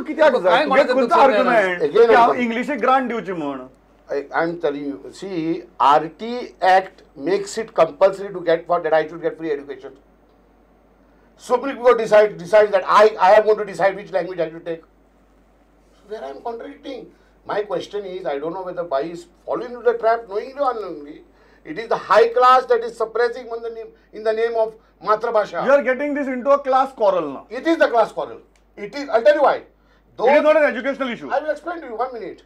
कित्याक जाय? खंयचो आर्ग्युमेंट हांव इंग्लिशीक ग्रांट दिवची म्हूण? I am telling you, see, RT Act makes it compulsory to get for that I should get free education. Supreme Court decides that I am going to decide which language I should take. So where I am contradicting. My question is, I don't know whether Bai is falling into the trap knowingly or unknowingly. It is the high class that is suppressing on the name, in the name of Matrabhasha. You are getting this into a class quarrel now. It is the class quarrel. It is, I'll tell you why. Those, it is not an educational issue. I will explain to you, 1 minute.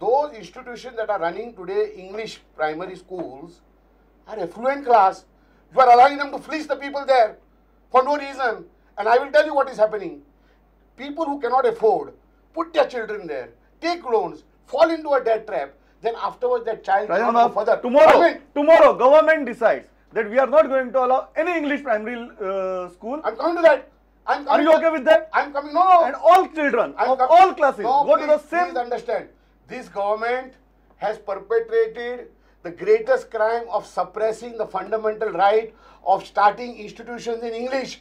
Those institutions that are running today English primary schools are affluent class. You are allowing them to fleece the people there for no reason. And I will tell you what is happening. People who cannot afford, put their children there, take loans, fall into a debt trap. Then afterwards that child cannot go further. Tomorrow, government decides that we are not going to allow any English primary school. I'm coming to that. Are you okay with that? I'm coming. No. And all children of all classes go to the same. Please understand. This government has perpetrated the greatest crime of suppressing the fundamental right of starting institutions in English.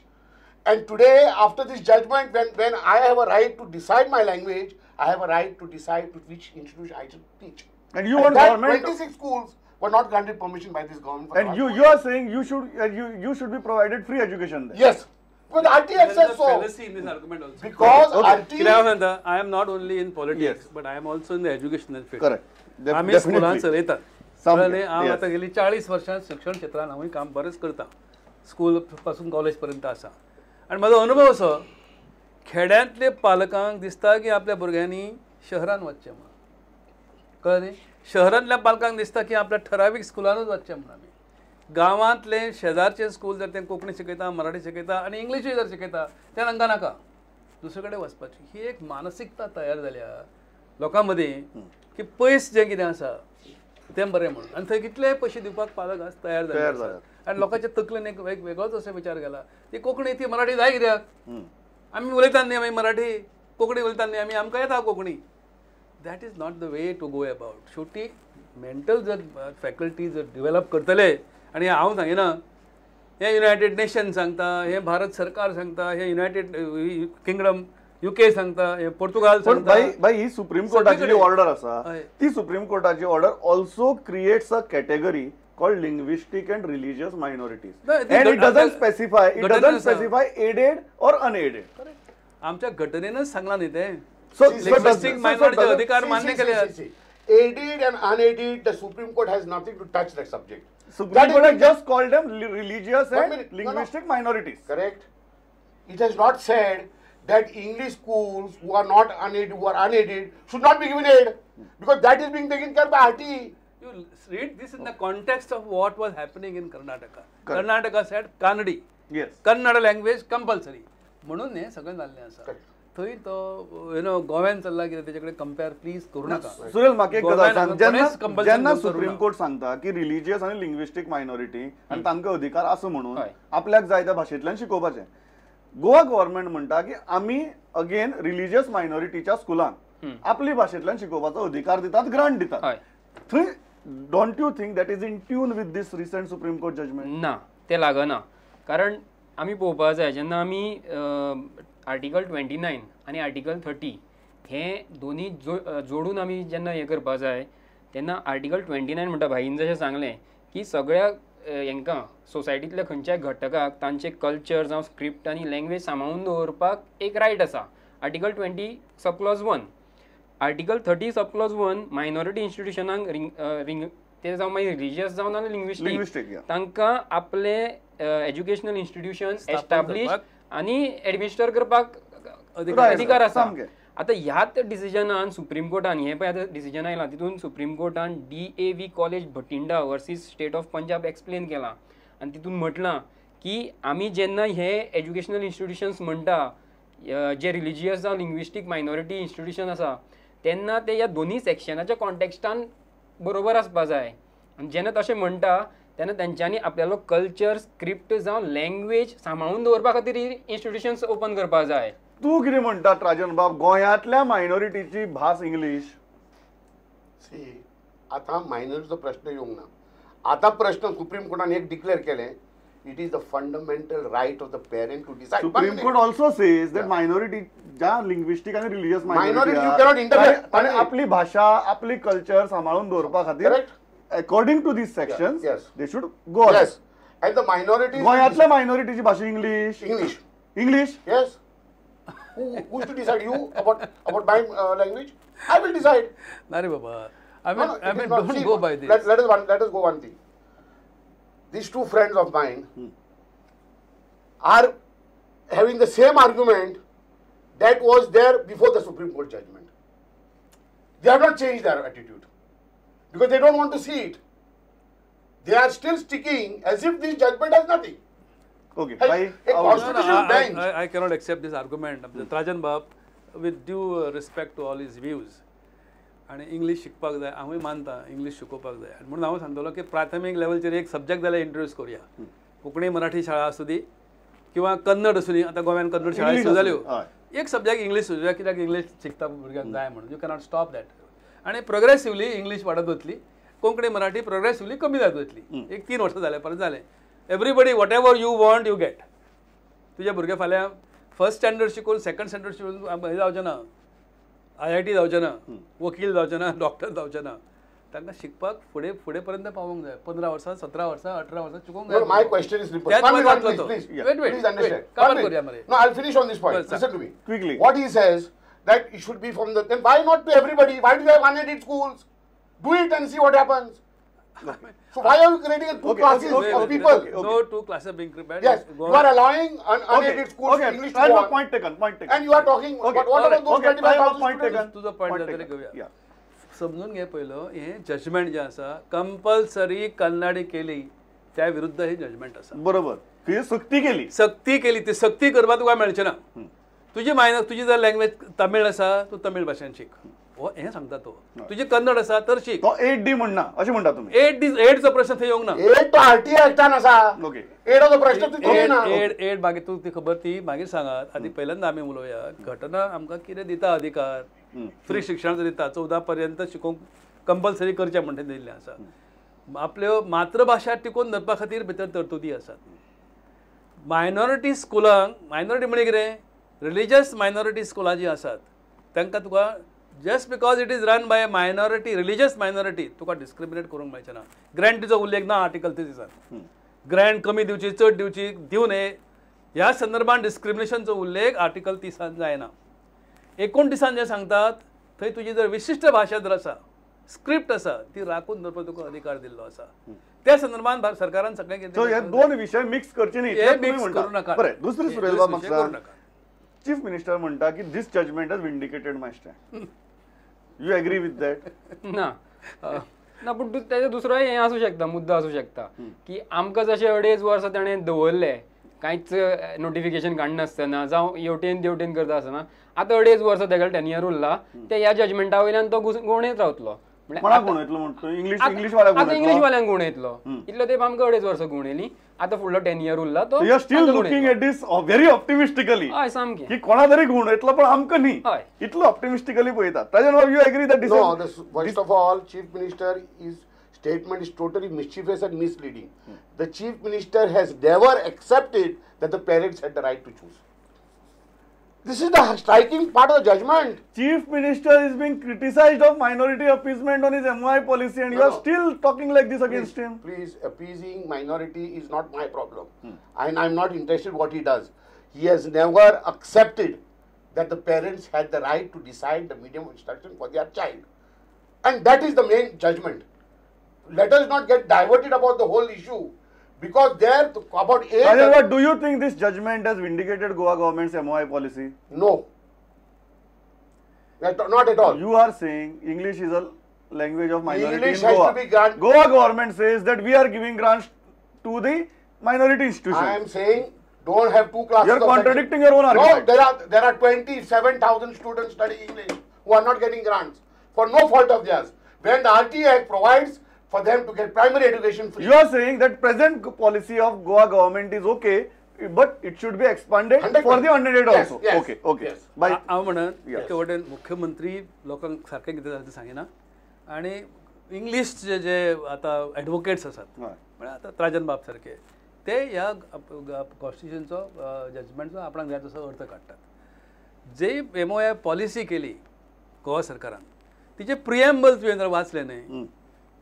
And today, after this judgment, when I have a right to decide my language, I have a right to decide to which institution I should teach. And you want government 26 schools were not granted permission by this government. And you are saying you should you should be provided free education there. Yes. Because RT says so. Fallacy in this argument also. Because RT. I am not only in politics, yes, but I am also in the educational field. Correct. आमी स्कुलान चलयतात. हांव आतां गेली 40 वर्सां शिक्षण क्षेत्रान हांवूय काम बरेंच करता. स्कूल पासून कॉलेज पर्यंत आसा. आनी म्हजो अनुभव असो, खेड्यांतले पालकांक दिसता की आपल्या भुरग्यांनी शहरान वचचें म्हणून. कळ्ळें न्ही? शहरांतल्या पालकांक दिसता की आपल्या ठरावीक स्कुलानूच वचचें म्हणून. आमी गांवांतले शेजारचे स्कूल जर ते कोंकणी शिकयता, मराठी शिकयता आनी इंग्लिशूय जर शिकयता तें तांकां नाका, दुसरे कडेन वचपाची ही एक मानसिकता तयार जाल्या लोकां मदीं की पयस जें कितें आसा तें बरें म्हणून. आनी थंय कितलेय पयशे दिवपाक पालक आज तयार जाले आसात. आनी लोकांच्या तकलेन एक वेगळोच असो विचार केला ती कोंकणी ती मराठी जाय कित्याक, आमी उलयतात न्ही, आमी मराठी कोंकणी उलयतात न्ही, आमी आमकां येता Konkani. That is not the way to go about. शेवटी मेंटल जर फॅकल्टी जर डिवेलप करतले, आनी हांव सांगिना, हें युनायटेड नेशन सांगता, हें भारत सरकार सांगता, हें युनायटेड किंगडम UK सांगता, हें पोर्तुगाल सांगता. बाई ही सुप्रीम कोर्टाची जी ऑर्डर आसा ती supreme कोर्टाची order also creates a category called linguistic and religious minorities. And it doesn't specify, it doesn't specify aided or unaided. आमच्या घटनेनच सांगला न्ही तें. So linguistic minority अधिकार मान्य केले. Aided and unaided, the Supreme Court has nothing to touch that subject. Supreme Court has just called them religious and linguistic minorities. Correct. It has not said that English schools who are not unaided, who are unaided, should not be given aid, because that is being taken care by RTE. You read this in the context of what was happening in Karnataka. Correct. Karnataka said Kannadi. Yes. Kannada language compulsory. म्हणून हे सगळें जाल्लें आसा. थंय तो you know गोव्यान चल्ला कितें तेजे कडेन कंपेर प्लीज करूं नाका. सुरेल, म्हाका एक गजाल सांग, जेन्ना सुप्रीम कोर्ट सांगता की रिलिजियस आनी लिंग्विस्टीक मायनॉरिटी आनी तांकां अधिकार आसा म्हणून आपल्याक जाय त्या भाशेंतल्यान शिकोवपाचें, गोवा गव्हर्मेंट म्हणटा की आमी अगेन रिलिजियस मायनॉरिटीच्या स्कुलांक आपली भाशेंतल्यान शिकोवपाचो अधिकार दितात, ग्रांट दितात. थंय don't you think that is in tune with this recent Supreme Court judgment? ना, तें लागना. कारण आमी पळोवपाक जाय, जेन्ना आमी आर्टिकल 29 आनी आर्टिकल 30 हे दोनी जोडून आमी जेन्ना हें करपाक जाय तेन्ना आर्टिकल 29 म्हणटा, भाईन जशें सांगलें की सगळ्या हेंकां सोसायटींतल्या खंयच्याय घटकाक तांचे कल्चर जावं स्क्रिप्ट आनी लँग्वेज सांबाळून दवरपाक एक रायट आसा. Article 20 sub clause 1. Article 30 sub clause 1 minority इन्स्टिट्युशनांक ring ते जावं मागीर रिलिजियस जावं नाल्यार लिंग्विस्टीक, तांकां आपले एज्युकेशनल इन्स्टिट्युशन एस्टाब्लीश आनी एडमिनिस्टर करपाक अधिकार आसा. आतां ह्याच डिसिजनान सुप्रीम कोर्टान हें पळय आतां डिसिजन आयलां तितून supreme कोर्टान DAV college Bathinda versus state of Punjab explain केलां आनी तितून म्हटलां की आमी जेन्ना हे एज्युकेशनल इन्स्टिट्युशन्स म्हणटा जे रिलिजियस जावं लिंग्विस्टीक मायनॉरिटी इन्स्टिट्युशन आसा तेन्ना ते ह्या दोनी सेक्शनाच्या कॉन्टेक्स्टान बरोबर आसपा जाय. आनी जेन्ना तशें म्हणटा तेन्ना तेंच्यांनी आपल्यालो कल्चर, स्क्रिप्ट जावं लँग्वेज सांबाळून दवरपा खातीर इन्स्टिट्युशन्स ओपन करपाक जाय. तूं कितें म्हणटा ट्राजन बाब, गोंयांतल्या मायनॉरिटीची भास इंग्लीश? सी, आतां मायनॉरिटीचो प्रश्न येवंक ना. आतां प्रश्न सुप्रीम कोर्टान एक डिक्लेअर केलें, It is the fundamental right of the parent to decide. Supreme Court also says that minority, ज्या लिंग्विस्टिक आणि religious minority you cannot interfere. आणि आपली भाषा, आपली कल्चर सांबाळून दवरपा खातीर according to these sections they should go. Yes. And the minorities, गोंयांतल्या मायनॉरिटीची भाषा English. English. English? Yes. Who is to decide? You about my language? I will decide. ना रे बाबा. I mean, don't go by this. Let us go one thing. These two friends of mine are having the same argument that was there before the Supreme Court judgment. They have not changed their attitude because they don't want to see it. They are still sticking as if this judgment has nothing. Okay. A constitutional bench. I cannot accept this argument. Trajan Bab, with due respect to all his views, आनी English शिकपाक जाय, हांवूय मानता English शिकोवपाक जाय. आनी म्हणून हांव सांगतलो की प्राथमीक लेवलचेर एक सब्जेक्ट जाल्यार इंट्रोड्यूस करुया. कोंकणी मराठी शाळा आसूं दी किंवा कन्नड आसूं दी, आतां गोव्यान कन्नड शाळा सुरू जाल्यो, एक सब्जेक्ट इंग्लीश सुरू जाय, कित्याक इंग्लीश शिकता भुरग्यांक जाय म्हणून. You cannot stop that. आनी प्रोग्रेसिवली इंग्लीश वाडत वतली, कोंकणी मराठी प्रोग्रेसिवली कमी जायत वतली. एक 3 वर्सां जाल्या परत जालें. Everybody whatever you want you get. तुजे भुरगे फाल्यां फर्स्ट स्टँडर्ड शिकून सेकंड स्टँडर्ड शिकून हें जावचें ना, IIT जावचें ना, वकील जावचें ना, डॉक्टर जावचें ना. तांकां शिकपाक फुडें फुडें पर्यंत पावोंक जाय. 15 वर्सां, 17 वर्सां, 18 वर्सां शिकोवंक जाय. My question is simple. Please, please understand. काबार करुया मरे. No, I'll finish on this point. Listen to me. Quickly. What he says that it should be from the, then why not to everybody? Why do you have unaided schools? Do it and see what happens. So why are you creating two classes of people? No two classes being prepared. Yes, you are allowing unaided schools English to go on. Point taken, point taken. And you are talking, but what about those 25,000 students? तुझो point जातले घेवया. समजून घे पयलो, हें judgement जें आसा compulsory कन्नडी केली त्या विरुद्ध हें जजमेंट आसा. बरोबर. सक्ती केली, सक्ती केली, ती सक्ती करपाक तुका मेळचें ना. तुजी मायनर, तुजी जर लँग्वेज तमीळ आसा तूं तमीळ भाशेन शीक, हो हें सांगता तो. तुजी कन्नड आसा तर शीक. तो 8D म्हणना अशें म्हणटा तुमी. 8Dचो प्रश्न थंय येवंक ना. 8 तो RTI ऍक्टान आसा. ओके, 8चो प्रश्न थंय येना. 8 मागीर तूं ती खबर ती मागीर सांगात. आनी पहिल्यांदा आमी उलोवया. घटना आमकां कितें दिता अधिकार, फ्री शिक्षण दिता, 14 पर्यंत शिकोवंक कंपल्सरी करचें म्हणटा दिल्लें आसा. आपल्यो मातृभाशा टिकोवन धरपा खातीर भितर तरतुदी आसात. मायनॉरिटी स्कुलांक, मायनॉरिटी म्हणजे कितें, रिलिजियस मायनॉरिटी स्कुलां जीं आसात तांकां तुका just because it is run by a minority, religious minority, तुका डिस्क्रिमिनेट करूंक मेळचें ना. ग्रँटीचो उल्लेख ना आर्टिकल 30. ग्रँट कमी दिवची चड दिवची दिवं नये ह्या संदर्भात डिस्क्रिमिनेशनचो उल्लेख आर्टिकल 30 जायना. 29 जें सांगतात थंय तुजी जर विशिश्ट भाशा जर आसा, स्क्रिप्ट आसा, ती राखून दवरपाक तुका अधिकार दिल्लो आसा. त्या संदर्भात सरकारान सगळें कितें, हे दोन विशय मिक्स करचे न्ही, हे मिक्स करूं नाका. बरें, दुसरी सुरेश बाब, चीफ मिनिस्टर म्हणटा की this judgment has vindicated my stand. You agree with that? ना ना, पूण तेजो दुसरो हें आसूं शकता, मुद्दो आसूं शकता की आमकां जशें 2.5 वर्सां ताणें दवरलें कांयच नोटिफिकेशन काडनासतना, जावं हेवटेन तेवटेन करता आसतना, आतां 2.5 वर्सां तेगेलो 10 इयर उरला, ते ह्या जजमेंटा वयल्यान तो गुणयत रावतलो. इंग्लिश वाल्यांक गुणयतलो. इतलो तेंप आमकां 2.5 वर्सां गुणयली, आतां फुडलो 10 इयर उरला तो. You are still looking at this very optimistically. हय, सामकें. की कोणा तरी गुणयतलो पण आमकां न्ही, हय, इतलो ऑप्टिमिस्टिकली पळयता. ताजेर you agree that this? No, first of all, chief minister is statement is totally mischievous and misleading. The chief minister has never accepted that the parents had the right to choose. This is the striking part of the judgment. Chief Minister is being criticized of minority appeasement on his MOI policy, and you are still talking like this against him. Please, appeasing minority is not my problem. And I am not interested what he does. He has never accepted that the parents had the right to decide the medium of instruction for their child. And that is the main judgment. Let us not get diverted about the whole issue. Because there about 8. However, do you think this judgment has vindicated Goa government's MOI policy? No, not at all. You are saying English is a language of minority. English in has Goa. To be granted. Goa government says that we are giving grants to the minority institutions. I am saying don't have two classes. You are contradicting your own argument. No, there are 27,000 students studying English who are not getting grants for no fault of theirs. When the RTE Act provides for them to get primary education free. You are saying that present policy of Goa government is okay, but it should be expanded 100%. For the unaided yes, also. Yes, okay, okay. Yes. By हांव म्हणन एके वटेन मुख्यमंत्री लोकांक सारकें कितें जालें तें सांगिना, आनी इंग्लीश जे जे आतां एडवोकेट्स आसात, म्हळ्यार आतां त्राजन बाब सारके, ते ह्या कॉन्स्टिट्युशनचो जजमेंटचो आपणाक जाय तसो अर्थ काडटात. जे एमओआय पॉलिसी केली गोवा सरकारान तिचे प्रिएम्बल तुवें जर वाचलें न्ही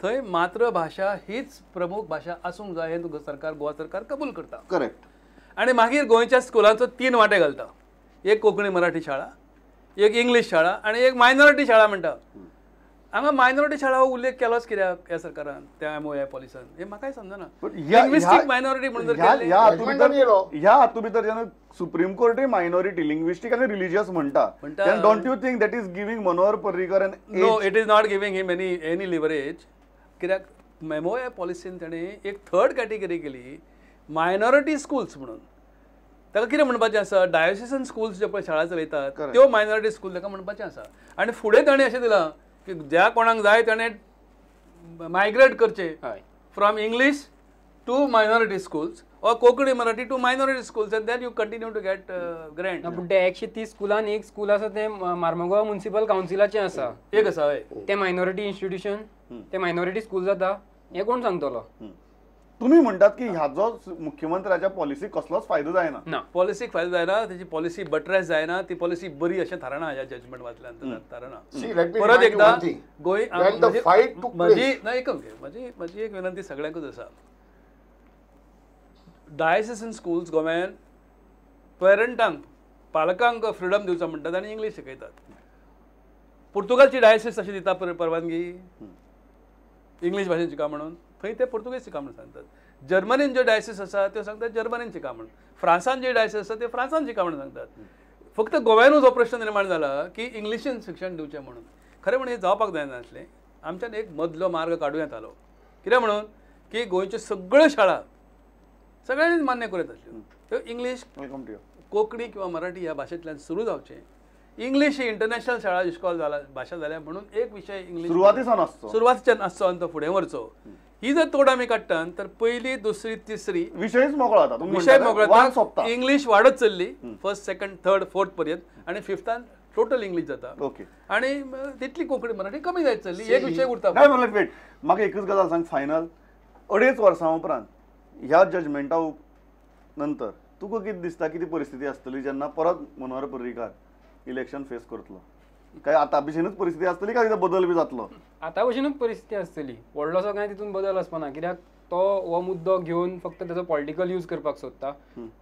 थंय मातृभाशा हीच प्रमुख भाशा आसूंक जाय हें तुका सरकार गोवा सरकार कबूल करता. करेक्ट. आनी मागीर गोंयच्या स्कुलांचो 3 वांटे घालता, एक कोंकणी मराठी शाळा, एक इंग्लीश शाळा आनी एक मायनॉरिटी शाळा म्हणटा. हांगा मायनॉरिटी शाळा हो उल्लेख केलोच कित्याक ह्या सरकारान त्या एमओआय पॉलिसीन हें म्हाकाय समजना. लिंग्विस्टीक मायनॉरिटी म्हणून जर ह्या हातूंत भितर जेन्ना सुप्रीम कोर्टूय मायनॉरिटी लिंग्विस्टीक आनी रिलिजियस म्हणटा, don't you think that is giving Manohar Parrikar an no? It is not giving him any leverage. कित्याक एमओआय पॉलिसीन ताणें एक थर्ड कॅटेगरी केली मायनॉरिटी स्कूल्स म्हणून. ताका कितें म्हणपाचें आसा, डायोसिसन स्कूल्स ज्यो पळय शाळा चलयतात त्यो मायनॉरिटी स्कूल ताका म्हणपाचें आसा. आनी फुडें ताणें अशें दिलां की ज्या कोणाक जाय ताणें मायग्रेट करचें from English to minority schools or Konkani Marathi to minority schools and then you continue to get grant. पूण ते 130 स्कुलान एक स्कूल आसा तें मार्मगोवा म्युनिसिपल कावन्सिलाचें आसा, एक आसा हय, तें मायनॉरिटी इन्स्टिट्यूशन, तें मायनॉरिटी स्कूल जाता हें कोण सांगतलो? तुम्ही म्हणटात की ह्याचो मुख्यमंत्र्याच्या पॉलिसीक कसलोच फायदो जायना. ना, पॉलिसीक फायदो जायना, तेची पॉलिसी बट्रेस जायना, ती पॉलिसी बरी अशें थारना ह्या जजमेंट वाचल्यान थारना. परत एकदा गोंय म्हजी ना एक म्हजी म्हजी एक विनंती सगळ्यांकूच आसा, डायसेसन स्कूल्स गोव्यान पेरंटांक पालकांक फ्रिडम दिवचो म्हणटात आनी इंग्लीश शिकयतात. पुर्तुगालची डायसिस अशी दिता परवानगी इंग्लीश भाशेन शिका म्हणून, थंय ते पुर्तुगेज शिका म्हणून सांगतात. जर्मनीन ज्यो डायसिस आसा त्यो सांगतात जर्मनीन शिका म्हणून, फ्रांसान जे डायसिस आसा ते फ्रांसान शिका म्हणून सांगतात. फक्त गोव्यानूच हो प्रश्न निर्माण जाला की इंग्लिशीन शिक्षण दिवचें म्हणून. खरें म्हणून हें जावपाक जायनासलें. आमच्यान एक मदलो मार्ग काडूं येतालो, कितें म्हणून की गोंयच्यो सगळ्यो शाळा सगळ्यांनीच मान्य करूं येतासल्यो त्यो इंग्लीश कोंकणी किंवा मराठी ह्या भाशेंतल्यान सुरू जावचें. इंग्लीश ही इंटरनॅशनल शाळा इश्कोल जाला भाशा जाल्या म्हणून एक विशय इंग्लीश सुरवातीसान आसचो, सुरवातीच्यान आसचो आनी तो फुडें व्हरचो. ही जर तोड आमी काडटात तर पयली दुसरी तिसरी विशयच मोकळो जाता, विशय मोकळो जाता, इंग्लीश वाडत चल्ली फर्स्ट सेकंड थर्ड फोर्थ पर्यंत आनी फिफ्तान टोटल इंग्लीश जाता. ओके, आनी तितली कोंकणी मराठी कमी जायत चल्ली, एक विशय उरता. वेट, म्हाका एकूच गजाल सांग फायनल, 2.5 वर्सां उपरांत ह्या जजमेंटा नंतर तुका कितें दिसता कितें परिस्थिती आसतली जेन्ना परत मनोहर पर्रीकार इलेक्शन फेस करतलो? काय आतां भशेनूच परिस्थिती आसतली काय कितें बदल बी जातलो? आतां भशेनूच परिस्थिती आसतली, व्हडलोसो कांय तितून बदल आसपाना. कित्याक तो हो मुद्दो घेवन फक्त ताचो पॉलिटिकल यूज करपाक सोदता.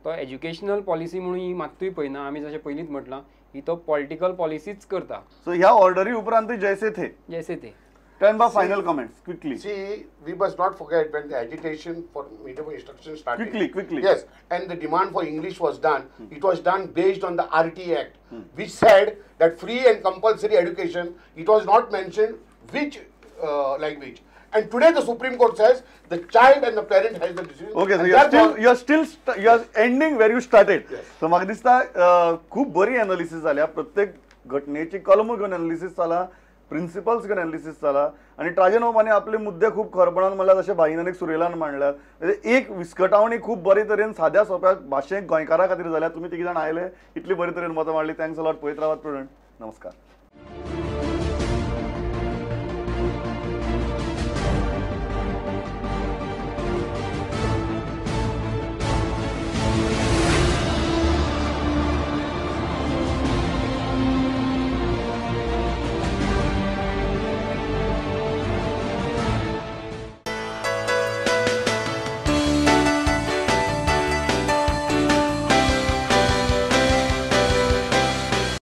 तो एज्युकेशनल पॉलिसी म्हणून ही मात्तूय पळयना. आमी जशें पयलींच म्हटलां ही तो पॉलिटिकल पॉलिसीच करता. सो ह्या ऑर्डरी उपरांत जैसे थे जैसे थे. Ten by final comments quickly. See, we must not forget when the agitation for medium of instruction started. Quickly. Yes, and the demand for English was done. It was done based on the RT Act, which said that free and compulsory education. It was not mentioned which language. And today the Supreme Court says the child and the parent has the decision. Okay, so you are ending where you started. Yes. So म्हाका दिसता खूब बरी analysis जाल्या, प्रत्येक घटनेची कलम घेवन analysis जाला, प्रिंसिपल्स घेवन एनालिसिस जाला आनी ट्राजन बाबांनी आपले मुद्दे खूब खरपणान म्हणल्यार जशें भाईन आनी सुरेलान मांडल्यात. एक विस्कटावणी खूब बरे तरेन साद्या सोंप्या भाशेक गोंयकारा खातीर जाल्या. तुमी तिगी जाण आयले, इतली बरे तरेन मतां मांडली. Thanks a lot. पळयत रावात प्रुडंट. नमस्कार.